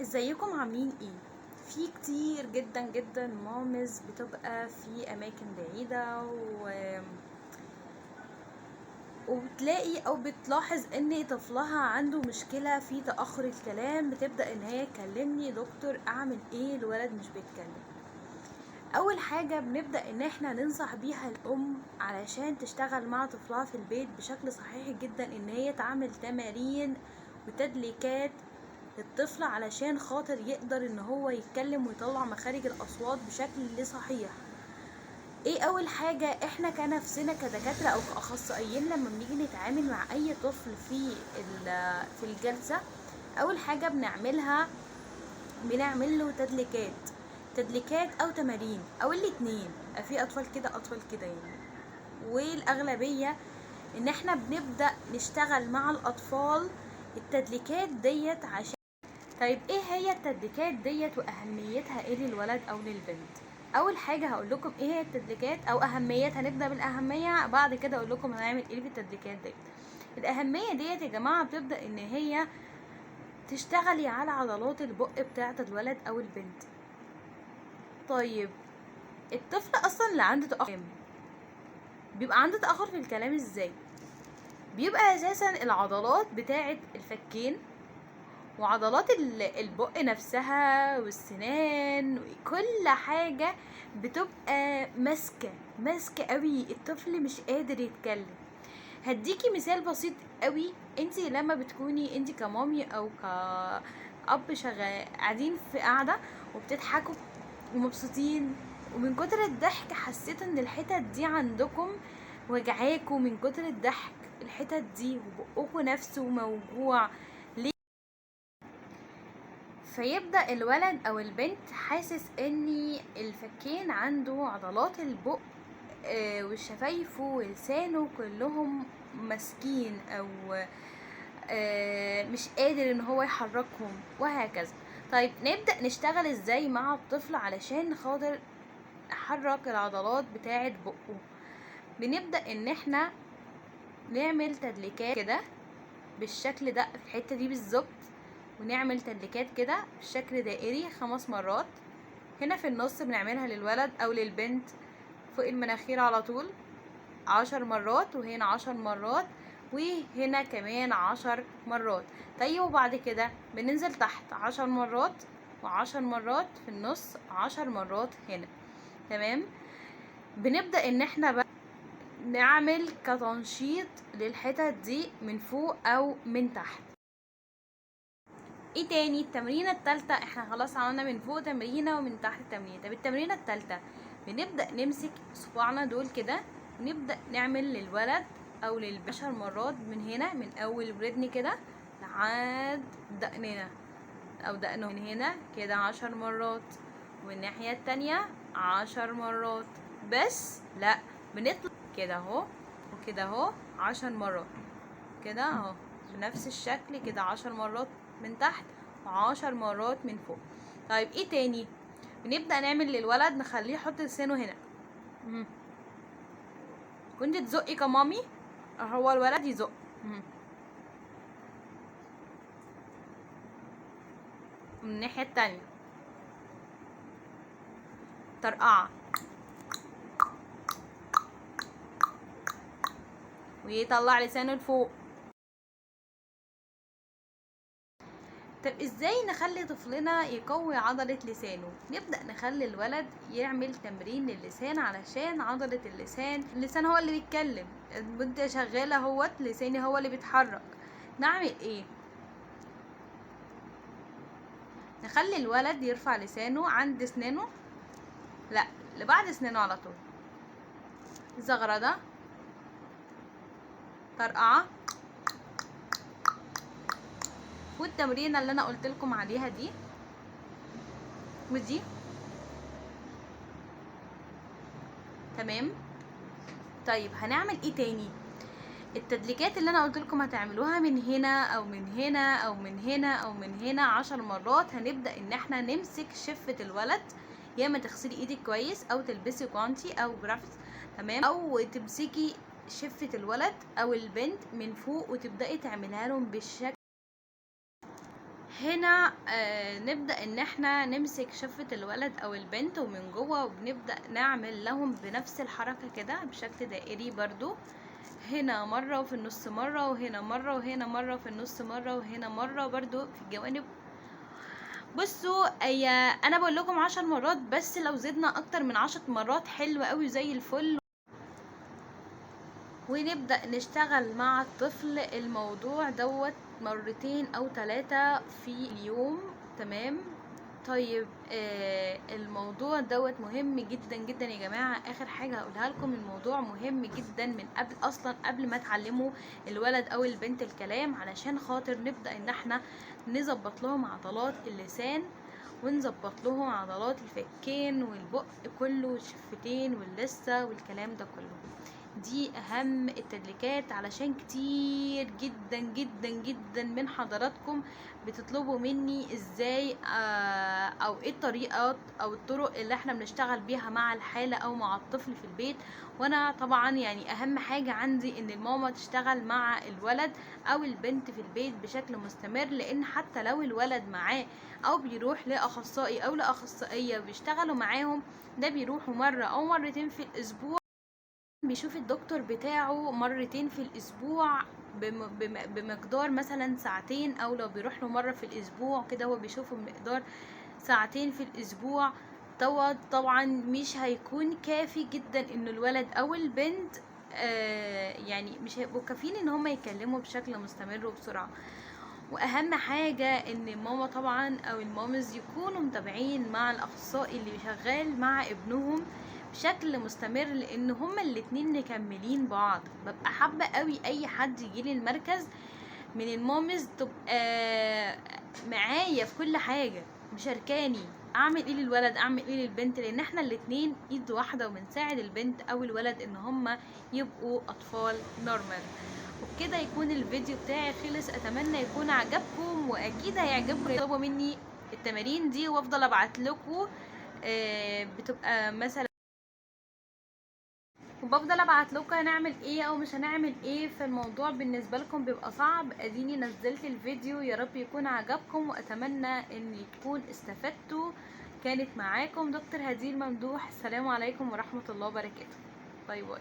ازيكم عاملين ايه؟ في كتير جدا جدا moms بتبقى في اماكن بعيدة وبتلاقي او بتلاحظ ان طفلها عنده مشكلة في تأخر الكلام. بتبدأ ان هي تكلمني دكتور اعمل ايه، الولد مش بيتكلم. اول حاجة بنبدأ ان احنا ننصح بيها الام علشان تشتغل مع طفلها في البيت بشكل صحيح جدا، ان هي تعمل تمارين وتدليكات للطفل علشان خاطر يقدر ان هو يتكلم ويطلع مخارج الاصوات بشكل صحيح. ايه اول حاجة احنا كنفسنا كدكاترة او كاخصائيين لما بنيجي نتعامل مع اي طفل في الجلسة، اول حاجة بنعملها بنعمل له تدليكات او تمارين او الاتنين. في اطفال كده اطفال كده يعني، والاغلبية ان احنا بنبدأ نشتغل مع الاطفال التدليكات ديت. عشان طيب ايه هي التدليكات ديت واهميتها ايه للولد او للبنت؟ اول حاجة هقول لكم ايه هي التدليكات او اهميتها، هنبدا بالاهميه بعد كده اقول لكم هنعمل ايه في التدليكات ديت. الاهمية ديت يا جماعة بتبدا ان هي تشتغلي على عضلات البق بتاعه الولد او البنت. طيب الطفل اصلا اللي عنده تاخر بيبقى عنده تاخر في الكلام ازاي؟ بيبقى اساسا العضلات بتاعه الفكين وعضلات البق نفسها والسنان كل حاجة بتبقى ماسكة قوي، الطفل مش قادر يتكلم. هديكي مثال بسيط قوي، انتي لما بتكوني انتي كمامي او كأب شغال قاعدين في قاعدة وبتضحكوا ومبسوطين، ومن كتر الضحك حسيت ان الحتت دي عندكم وجعاكوا من كتر الضحك، الحتت دي وبقكوا نفسه موجوع ليه؟ فيبدأ الولد او البنت حاسس ان الفكين عنده عضلات البق والشفايف ولسانه كلهم ماسكين او مش قادر ان هو يحركهم وهكذا. طيب نبدأ نشتغل ازاي مع الطفل علشان خاطر نحرك العضلات بتاعة بقه؟ بنبدأ ان احنا نعمل تدليكات كده بالشكل ده في الحتة دي بالظبط، ونعمل تدليكات كده بشكل دائري 5 مرات. هنا في النص بنعملها للولد او للبنت فوق المناخير على طول 10 مرات، وهنا 10 مرات، وهنا كمان 10 مرات. طيب وبعد كده بننزل تحت 10 مرات و10 مرات في النص 10 مرات هنا. تمام. بنبدأ ان احنا بقى نعمل كتنشيط للحتت دي من فوق او من تحت. ايه تاني؟ التمرينة التالتة، احنا خلاص عملنا من فوق تمرينة ومن تحت تمرينة. طب التمرينة التالتة بنبدأ نمسك صباعنا دول كده ونبدأ نعمل للولد او للبنت 10 مرات من هنا، من اول ودن كده لحد دقننا او دقنه، من هنا كده 10 مرات، والناحية التانية 10 مرات. بس لا، بنطلع كده اهو وكده اهو 10 مرات كده اهو بنفس الشكل كده، 10 مرات من تحت و10 مرات من فوق. طيب ايه تاني؟ بنبدأ نعمل للولد نخليه يحط لسانه هنا. كنت تزقي كمامي، هو الولد يزق. من الناحية التانية طرقعة، ويطلع لسانه لفوق. طب ازاي نخلي طفلنا يقوي عضلة لسانه؟ نبدأ نخلي الولد يعمل تمرين للسان علشان عضلة اللسان، اللسان هو اللي بيتكلم، وانت شغالة اهوت لساني هو اللي بيتحرك. نعمل ايه؟ نخلي الولد يرفع لسانه عند سنانه، لا لبعد سنانه على طول، زغردة، طرقعة، والتمرينة اللي انا قلت لكم عليها دي ودي. تمام. طيب هنعمل ايه تاني؟ التدليكات اللي انا قلت لكم هتعملوها من هنا او من هنا او من هنا او من هنا 10 مرات. هنبدأ ان احنا نمسك شفة الولد، يا اما تغسلي ايدك كويس او تلبسي جوانتي او جرافز، تمام، او تمسكي شفة الولد او البنت من فوق وتبدأي تعملها لهم بالشكل. هنا نبدأ ان احنا نمسك شفة الولد او البنت ومن جوه، وبنبدأ نعمل لهم بنفس الحركة كده بشكل دائري برضو. هنا مرة وفي النص مرة، وهنا مرة، وهنا مرة وفي النص مرة، وهنا مرة برضو في الجوانب. بصوا انا بقول لكم 10 مرات، بس لو زدنا اكتر من 10 مرات حلو قوي زي الفل. ونبدأ نشتغل مع الطفل الموضوع دوت مرتين او 3 في اليوم. تمام. طيب الموضوع دوت مهم جدا جدا يا جماعة. اخر حاجة هقولها لكم، الموضوع مهم جدا من قبل اصلا، قبل ما تعلموا الولد او البنت الكلام، علشان خاطر نبدأ ان احنا نظبط لهم عضلات اللسان، ونظبط لهم عضلات الفكين والبق كله والشفتين واللثة والكلام ده كله. دي اهم التدليكات، علشان كتير جدا جدا جدا من حضراتكم بتطلبوا مني ازاي او ايه الطريقات او الطرق اللي احنا بنشتغل بيها مع الحالة او مع الطفل في البيت. وانا طبعا يعني اهم حاجة عندي ان الماما تشتغل مع الولد او البنت في البيت بشكل مستمر، لان حتى لو الولد معاه او بيروح لاخصائي او لاخصائية بيشتغلوا معاهم، ده بيروحوا مرة او مرتين في الاسبوع، بيشوف الدكتور بتاعه مرتين في الاسبوع بمقدار مثلا ساعتين، او لو بيروح له مرة في الاسبوع كده هو بيشوفه بمقدار ساعتين في الاسبوع. طبعا مش هيكون كافي جدا ان الولد او البنت يعني مش هيبقوا كافيين ان هم يتكلموا بشكل مستمر وبسرعة. واهم حاجة ان الماما طبعا او ال moms يكونوا متابعين مع الاخصائي اللي شغال مع ابنهم بشكل مستمر، لان هما الاتنين مكملين بعض. ببقى حابة قوي اي حد يجيلي المركز من ال moms تبقى معايا في كل حاجة، مشاركاني اعمل ايه للولد اعمل ايه للبنت، لان احنا الاتنين ايد واحدة وبنساعد البنت او الولد ان هما يبقوا اطفال normal. وبكده يكون الفيديو بتاعي خلص، اتمنى يكون عجبكم، واكيد هيعجبكم. يطلبوا مني التمارين دي وافضل ابعت لكم، بتبقى مثلا وبفضل ابعت لكم هنعمل ايه او مش هنعمل ايه، فالموضوع بالنسبه لكم بيبقى صعب. اديني نزلت الفيديو، يا رب يكون عجبكم واتمنى ان تكون استفدتوا. كانت معاكم دكتور هديل ممدوح، السلام عليكم ورحمه الله وبركاته. bye bye.